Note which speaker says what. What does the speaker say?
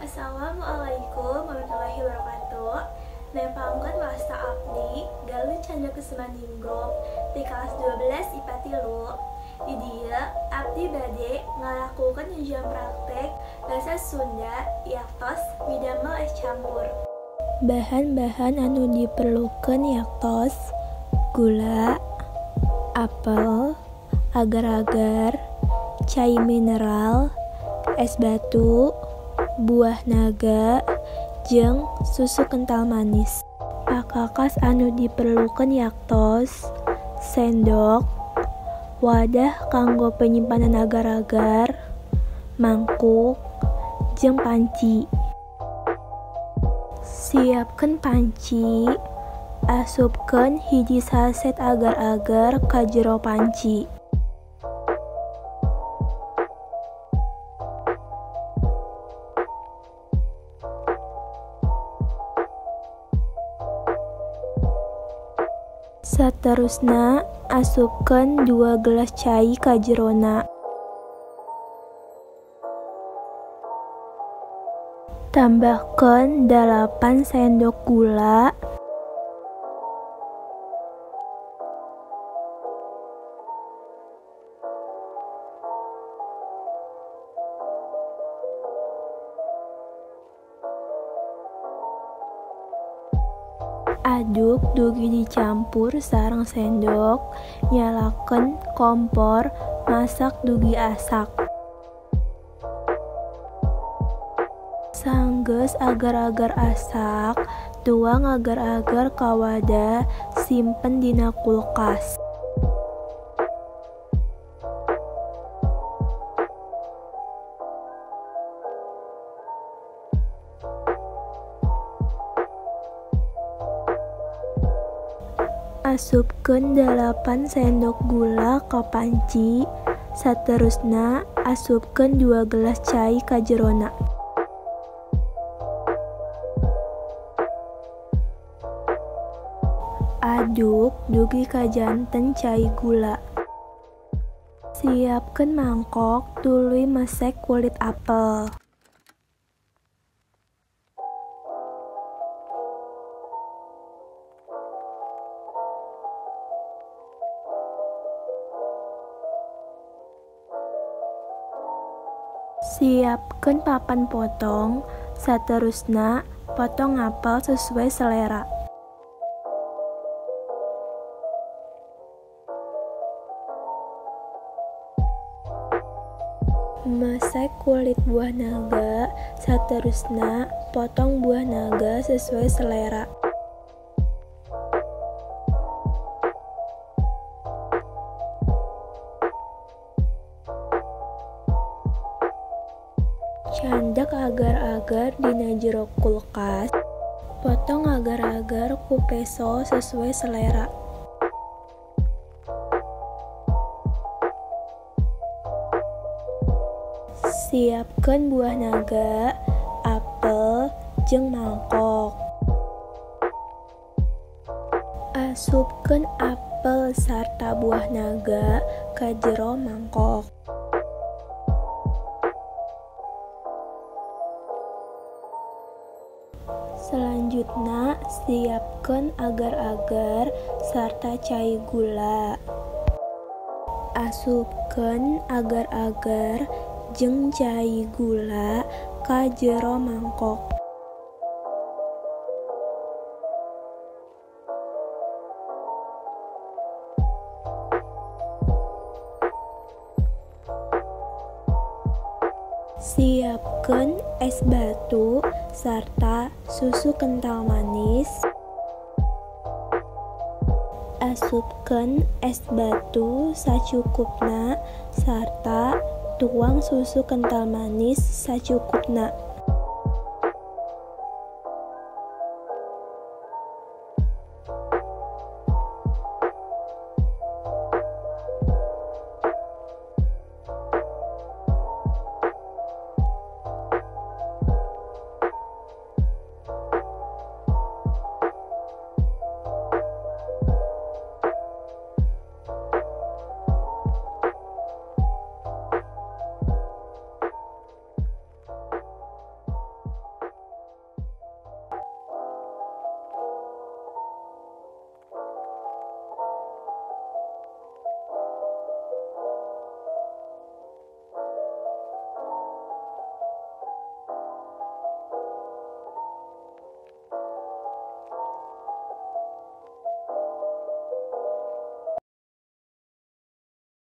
Speaker 1: Assalamualaikum warahmatullahi wabarakatuh. Nepangkeun wasta abdi Galuh Chandra Kusumaningrum di kelas 12 IPA 3. Di dieu abdi bade ngalakukeun ujian praktek bahasa Sunda yaktos midamel es campur.
Speaker 2: Bahan-bahan anu diperlukeun yaktos gula, apel, agar-agar, cai mineral, es batu, buah naga, jeung susu kental manis. Pakakas anu diperlukeun yaktos sendok, wadah kanggo penyimpanan agar-agar, mangkuk, jeung panci. Siapkeun panci, asupkeun hiji saset agar-agar ka jero panci. Saterusna asupkeun 2 gelas cai ka jerona. Tambahkeun 8 sendok gula, aduk dugi dicampur sareng sendok, nyalakeun kompor, masak dugi asak. Sanggeus agar-agar asak, tuang agar-agar ka wadah, simpen dina kulkas. Asupkeun 8 sendok gula ka panci, saterusna asupkeun 2 gelas cai ka jerona. Aduk dugi ka janten cai gula. Siapkeun mangkok tuluy mesek kulit apel. Siapkeun papan potong, saterusna potong apel sesuai selera. Mesek kulit buah naga, saterusna potong buah naga sesuai selera. Candak agar-agar dina jero kulkas, potong agar-agar ku peso sesuai selera. Siapkeun buah naga, apel, jeung mangkok. Asupkeun apel sarta buah naga ka jero mangkok. Selanjutna, siapkeun agar-agar sarta cai gula. Asupkeun agar-agar jeung cai gula ka jero mangkok. Siapkeun es batu sarta susu kental manis. Asupkeun es batu sacukupna sarta tuang susu kental manis sacukupna.